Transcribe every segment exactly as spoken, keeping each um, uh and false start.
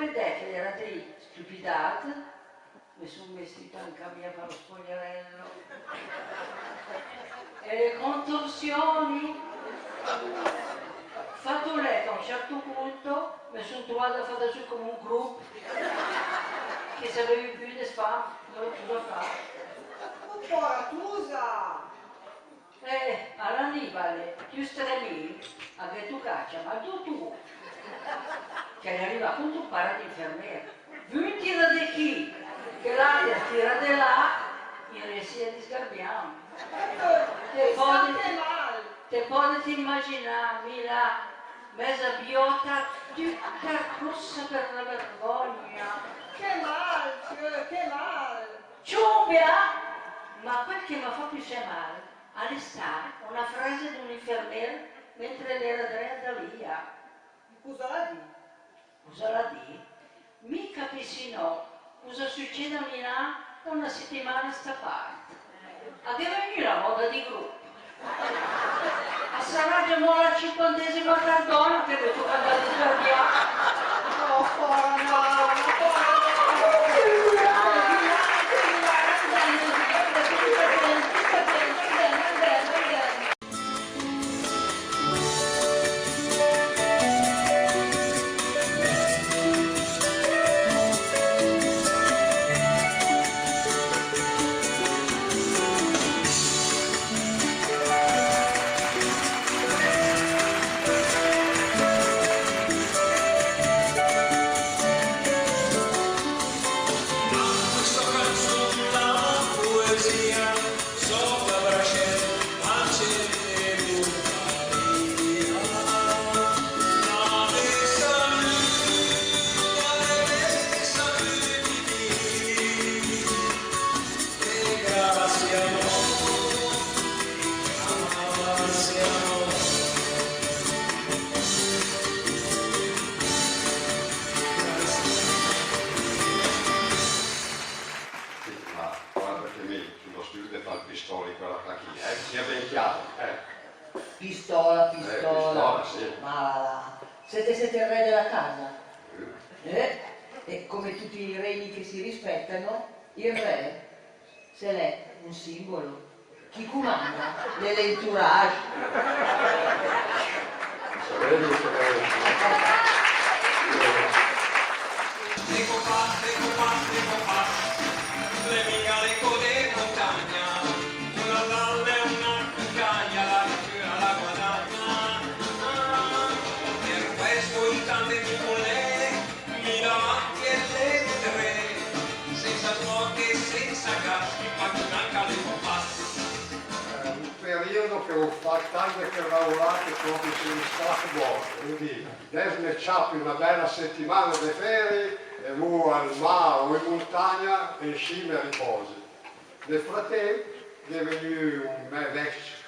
Vedèt che l'era dét stüpidàt, me sun mestìt anca mi a fà lo spogliarello. E le contorsioni? Fat ol lèt, a un certo punto me sun truvada a fà da sö come un grup, che savevi pü de sfà, no, cosa fà. Oh, pora tusa! Eh, a l'Anibale, tüt stremàt, a gh'è tucàt ciamà ol dutùr, che l'è rivàt cun du para d'infermier. Vün tira de chì, che l'alter tira de là, in riesìa de sgarbiàm. Te pòdet, te pòdet imaginà, mi là, mèza biòta, tüta rossa per la vergogna. Che mal, che, che mal! Ciùmbia! Ma quel che m'à fà püssé mal, a l'è stà una frase d'un infermier mentre l'era dré a 'ndà via. Cosa l'à dì? Cosa l'à dì? Mi capissi no cosa sücéd a Milà da una setimana a sta part. A gh'è vegnü la moda di grup. A sarà giamò la cinquantesima tardona che me toca 'ndà a sgarbià. Oh, pora mama, pora mama. Sì, ma guarda che mi, sul stüri de fà ol pistòl in quela età chì, eh? Sia ben chiaro, eh. Pistola, eh, pistola. Pistola, sì. Ma va là. Sét, sét ol re de la casa. Eh? Eh? E come tutti i regni che si rispettano, il re se l'è un simbolo. Chi cumanda? L'è l'entourage. L'è mia l'eco de montagna, la, la, l'è una cumpagna, la natura la guadagna. Per questo in tante cupole mi davanti e le tre, senza smoche, senza gas, ma con anche le compasse. Eh, un periodo che ho fatto tante che lavorate proprio sul staff board, quindi adesso mi ciappi una bella settimana di ferie e vado al mare o in montagna e inscì mi riposi. Nel frattempo, gh'è vegnü un me vecchio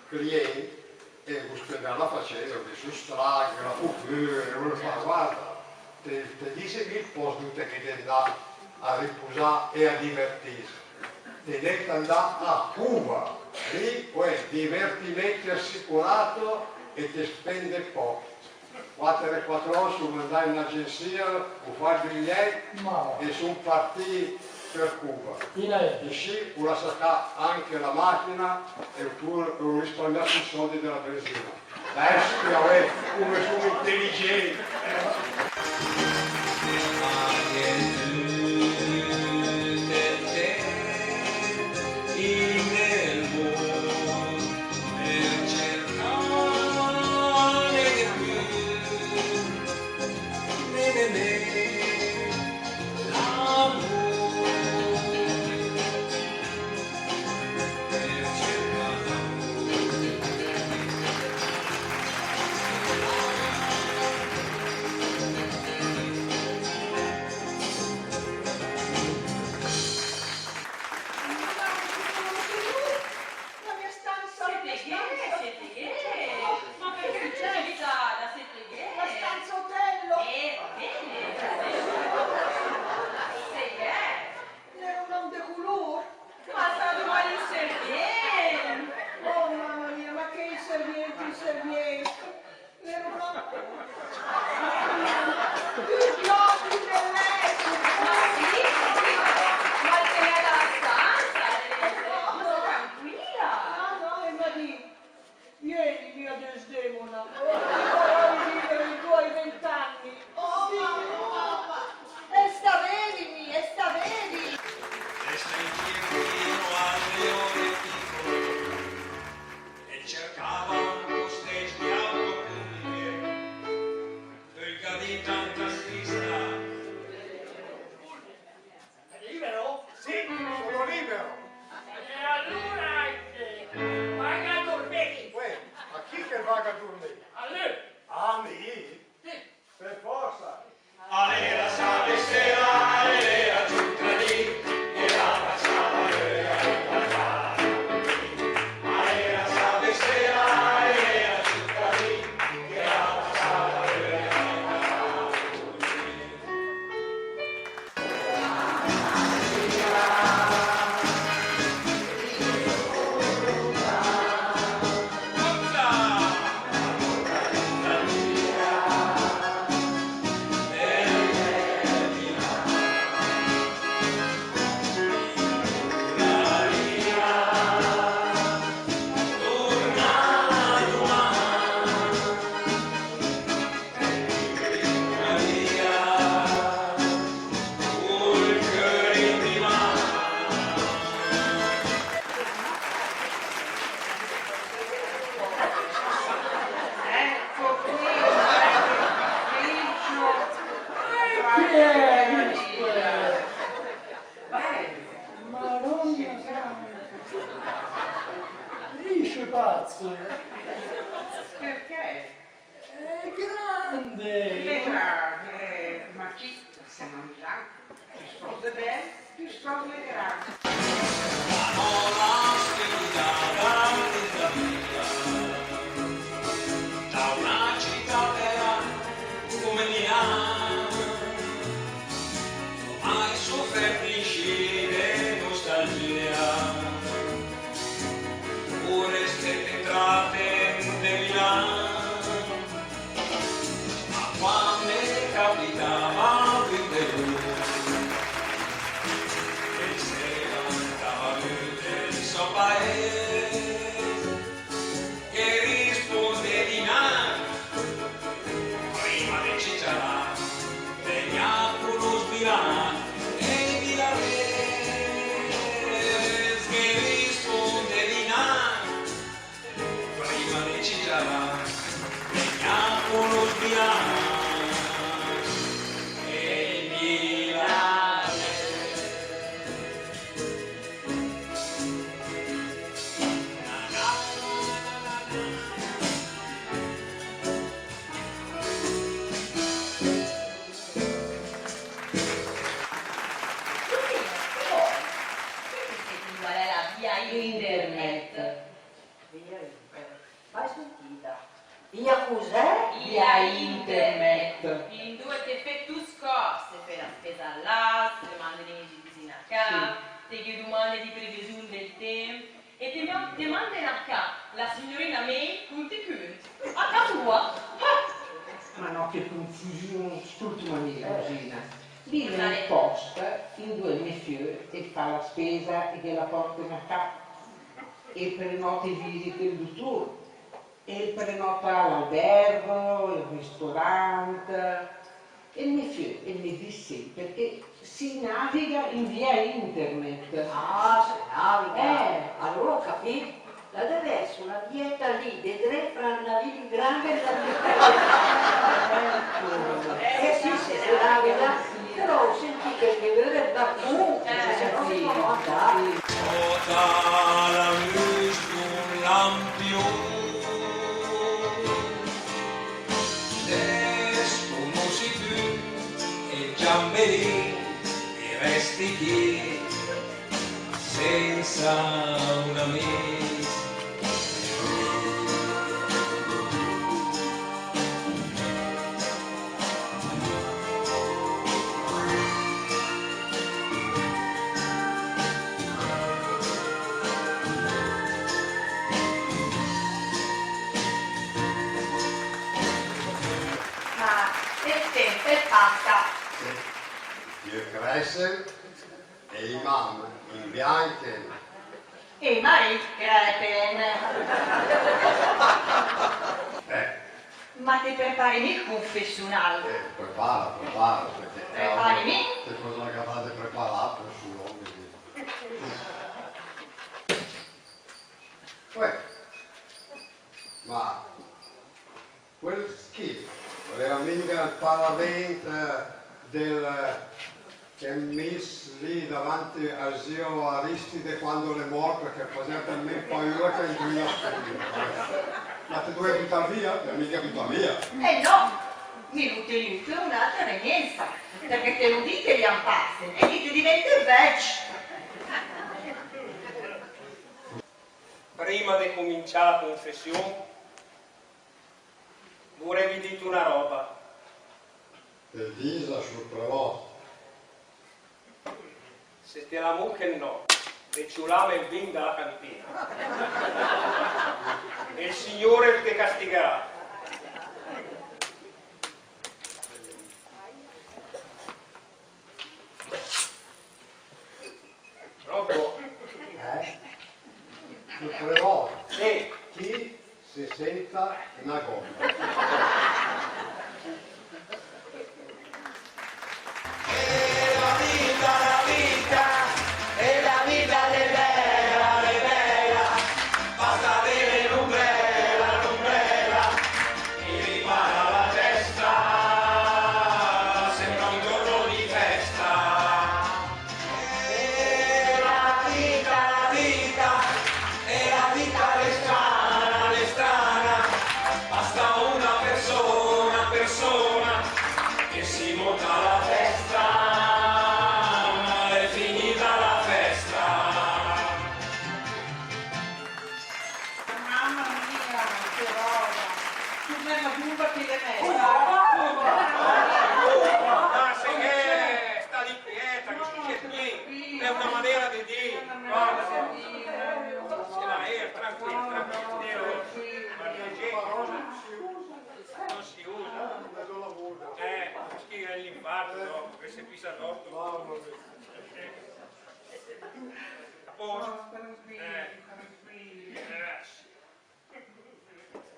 cliente e gh'ho spiegàt la facenda, che so' stracc, la fo püra, e lü el fa: "Guarda, te, te disi mi ol pòst dove te gh'ét de 'ndà a ripusà e a divertisi. Te gh'ét de 'ndà a Cuba, lì, uè, divertimento assicurato e te spèndet pòch." Quater e quater ore sun 'ndàcc in agensia, hu fàcc ol biglièt e sun partìt per Cuba. Inscì hu lassàt cà anche la machina e pur hu risparmiàt i sólcc de la benzina. Bestia, uè, come sun inteligent! Pazzo. Perché? È grande! È grande, ma chi se mangia? Piö spòs de bèl, piö spòs de gran. La nòla scrita da vita mia, da una cità vera come Milano, mai sofert inscì de nostalgia, pur se te traten de Milano. Ma quand me capitava de vèd che se vantava lü del sò paes, ghe rispondì dinanc, prima de ciciarà, vegnì a cunuss Milan e i milanes, ghe rispondì dinanc, prima de ciciarà, vegnì a cunuss Milan e i milanes. Giusina, che vöret? Che te sét, qual è la via internet? Via internet. Mai sentida. Via cus'è? Via internet. Indue te fét tüscòss, te fét la spesa là, te mande i messages a cà, sì, te gh'é dumande di previsiù del temp, e te ma-, te manden a cà la signorina May cunt i cünt. A cà tua. Ah! Ma no, che confusiun, st'ultima mia, Rosina. Lì l'è un pòst indue me fiö el fa la spesa e ghe la pòrten a cà. E prenòta i visite del dutùr, e prenòta l'albergo, il ristorant, e me fiö el me dis semper che si naviga in via internet. Ah, se naviga. Eh. Alura ho capì. La dev ès una vieta lì, de dré fra il navil grande e il navil piccolo. Ecco. Eh, sì, sì, se naviga. Però ho sentì che il dovere va su, eh, se no si può andare. Sota la lüs d'un lampion, descunussi tüt e giambe lì, e resti chì sensa un amis. Ma el temp el passa. Sì. I fiö crèssen e i mam inviànchen. E i marit crèpen. Eh. Ma te prepare mì il confessional? Eh, prepara, prepara, perché... Prepare mì? Che cosa che fate preparare per sul uomo? Uè, ma quel schifo, l'era minga il paravent del, che han mis lì davanti al zio Aristide quando l'è mort, perché faseva talment paura che l'è in cuina. Ma te dovevi butar via? Te l'hee minga butà via. Eh no, mi l'hoo tegnüü per un'altra evenienza, perché te l'hoo dit che i han passa e che te divente vecc. Prima de cumincià la confession, vurevi dit una roba. Te disa, siur prevòst. Se te la mochet no, de ciulàm el vin de la cantina, el Signur el te castigherà. Pronto? Eh? Siur prevòst? Sì. Chi se senta na gòmma. Rosa, tu mé ma giumba che l'è mé. Ah, se che sta lì quieta, che succede qui? È una manera di dire. Guarda, se la è, tranquillo, tranquillo. Ma che gente, non si usa. Eh, che è l'infarto dopo, che si pisa addosso. A posto. Eh. Grazie.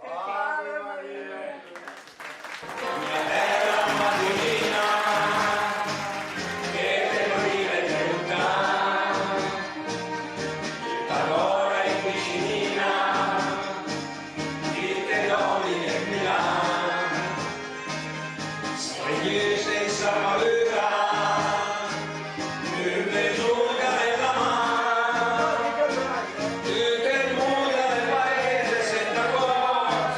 Ave Maria. Mia bèla Madulina, che te rive de lutan, adóra in piscinina, chi te dóni de pilan. Scrive senza paura, nul ne giüga de la man. Tüt el mund al è parché se senta fort,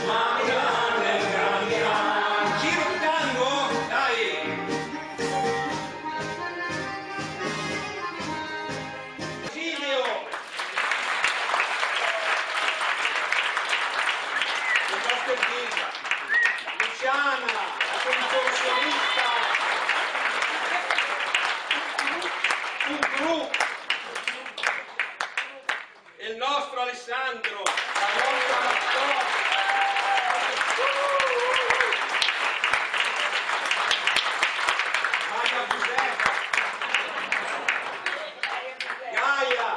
ma gran, gran, gran. Giro tango, dai! Silvio! Piuttosto Elvira. Luciana, la contorsionista. Un gruppo. E il nostro Alessandro, la nostra mascotte. Mamma Giuseppa. Gaia.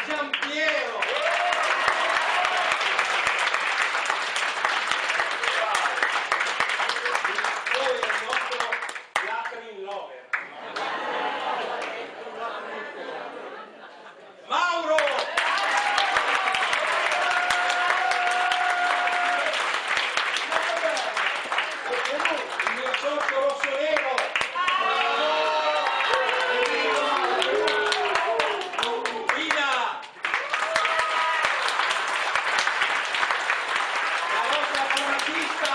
Giampiero! Poi il nostro Latrine lover. Mauro! Il mio socio rosso nero! Tina! La nostra farmacista!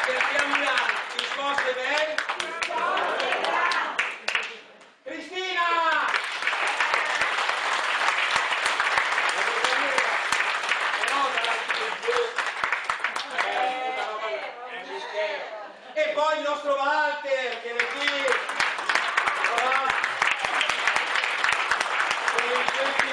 Cerchiamo un altro, ti sposti bene? Cristina! Però dalla vita in giù, eh, è un mistero. E poi il nostro Walter, che è qui. Voilà. Con i suoi ultimi